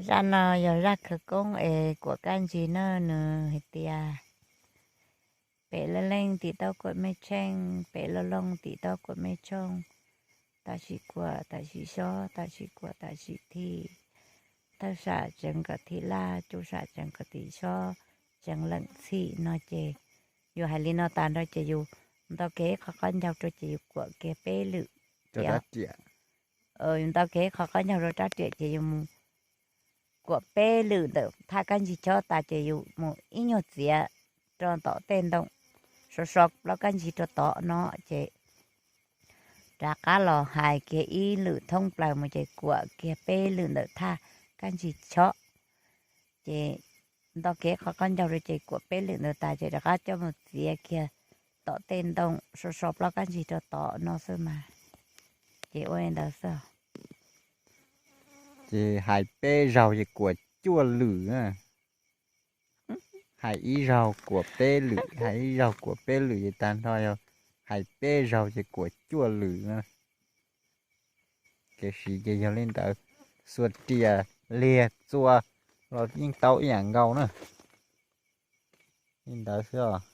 Zaj no yog zaj khawv koob es kuam kab ntsig na, nws hais tias pem laj leej tim tau kuam mej tsheej, pem laj looj tim tau kuam mej tshooj, tam sim kuam tam sim xob, tam sim kuam tam sim thim, thawj sam tseev kom thim laj, cuj sam tseev kom thim xob, tseev leem txhim no ces yus hais li no tas nrho ces yus ntaus kiag ib qho qaub ncaug rau ces yus kuam kiag peb lwm. Yus ntaus kiag ib qho qaub ncaug rau rab riam ces yus mus kuam peb lwm ntawm thaj kab ntsig chob tas ces yus mus ib nyuag txiav rau tom tej ntoo, so so plaub kab ntsig rau tod no ces rov qab los hais kiag ib lwm thoob plaws mus ces kuam kiag peb lwm ntawm thaj kab ntsig chob. Ces ntaus kiag ib qho qaub ncaug rau ces kuam peb lwm ntawd tas ces rov qab coj mus txiav kiag tom tej ntoo, so so plaub kab ntsig rau tod no xwb mas. Ces ua li ntawd xwb. Ces hais peb zaug ces kuam cuaj lwm. Hais ib zaug kuam peb lwm, hais ib zaug kuam peb lwm ces tag nrho yog hais peb zaug ces kuam cuaj lwm na. Kev siv ces yog li ntawd, xuas riam liag txua los yeej tau ib yam nkaus na. Li ntawd xwb os.